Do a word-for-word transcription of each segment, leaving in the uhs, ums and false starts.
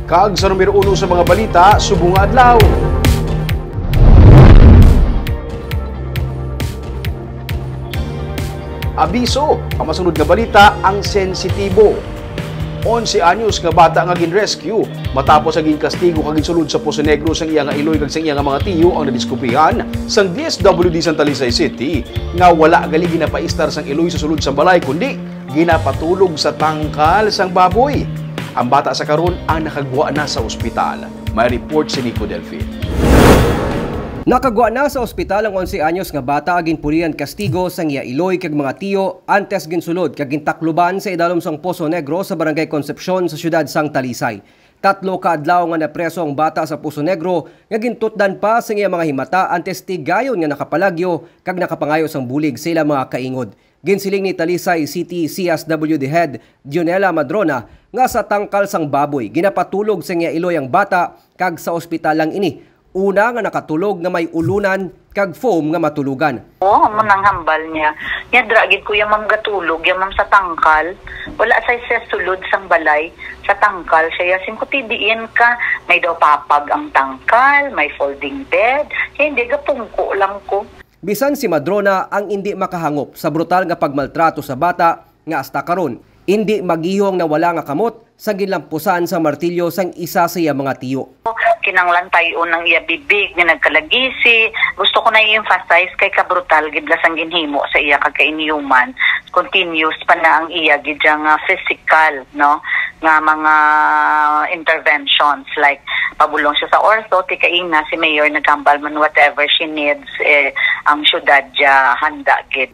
Kag sa numero uno sa mga balita subong nga adlaw. Abiso, ang masunod nga balita, ang sensitibo. Onse anyos nga bata nga gin-rescue matapos ang ginkastigo kag ginsulod sa Poso Negro sang iya nga iloy kag sang iya nga mga tiyo ang nadiskubrihan sang D S W D sang Talisay City nga wala gali ginapaistar sang iloy sa sulod sang balay, kundi ginapatulog sa tangkal sang baboy. Ang bata sa karon ang nakagwa na sa ospital. May report si Nico Delfin. Nakagwa na sa ospital ang onse anyos nga bata nga ginpulian kastigo sang iya iloy kag mga tiyo antes ginsulod kag gintakluban sa idalom sang Poso Negro sa Barangay Concepcion sa siyudad sang Talisay. Tatlo ka adlaw nga napreso ang bata sa Poso Negro nga gintutdan pa sang iya mga himata antes tigayon nga nakapalagyo kag nakapangayo sang bulig sa ilang mga kaingod. Ginsiling ni Talisay City C S W D Head Dionela Madrona nga sa tangkal sang baboy ginapatulog sang iya iloy ang bata kag sa ospital lang ini una nga nakatulog nga may ulunan kag foam nga matulogan. Oo, amo nang hambal niya. Nya dira gid ko ya, ma'am, gatulog ya, ma'am, sa tangkal. Wala sa, sa sulod sang balay, sa tangkal siya. Siling ko, "Ti diin ka?" May daw papag ang tangkal, may folding bed. Kaya hindi, gapungko lang ko. Bisan si Madrona ang indi makahangop sa brutal nga pagmaltrato sa bata nga hasta karon indi magihong nawala nga kamot sa ginlampusan sang martilyo sang isa sa iya mga tiyo. Kinahanglan tay-on ang iya bibig nga nagkalagisi. Gusto ko na i-emphasize kay kabrutal gid la sang ginhimo sa iya kag ka-inhuman. Continuous pa na ang iya gid nga physical, no, nga mga interventions, like pabulong siya sa ortho, ti kaina si Mayor naghambal man, whatever she needs, eh, ang syudad ya handa gid.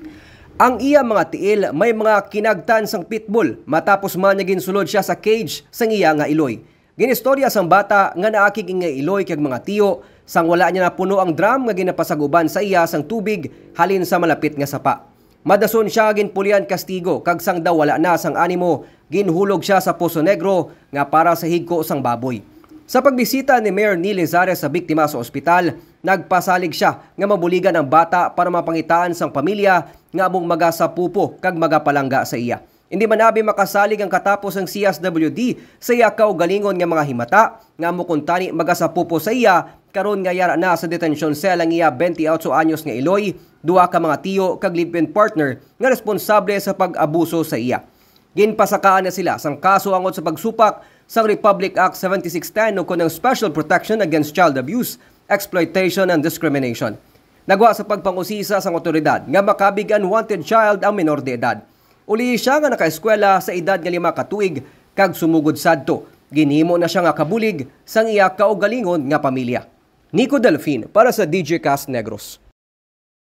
Ang iya mga tiil may mga kinagtan sang pitbull matapos man nga ginsulod siya sa cage sang iya nga iloy. Ginistorya sang bata nga naakig ang iya iloy kag mga tiyo sang wala niya napuno ang drum nga ginapasag-uban sa iya sang tubig halin sa malapit nga sapa. Madason siya ginpulian kastigo kag sang daw wala na sang animo, ginhulog siya sa Poso Negro nga para sa higko sang baboy. Sa pagbisita ni Mayor Neil Lizares sa biktima sa ospital, nagpasalig siya nga mabuligan ang bata para mapangitaan sang pamilya nga among magasapupo kag magapalangga sa iya. Indi man abi makasalig ang katapo sang C S W D sa iya kaugalingon nga mga himata, nga amo kuntani magasapupo sa iya, karon nga yara na sa detention cell ang iya twenty-eight anyos nga iloy, duha ka mga tiyo kag live-in partner nga responsable sa pag-abuso sa iya. Ginpasakaan na sila sang kaso angod sa pagsupak sang Republic Act seventy-six ten ukon ang Special Protection Against Child Abuse, Exploitation and Discrimination. Nagwa sa pagpangusisa sang awtoridad nga makabig unwanted child ang menor de edad. Ulihi siya nga nakaeskwela sa edad nga lima ka tuig kag sumugod sadto, ginhimo na siya nga kabulig sang iya kaugalingon nga pamilya. Nico Delfin para sa D J Cast Negros.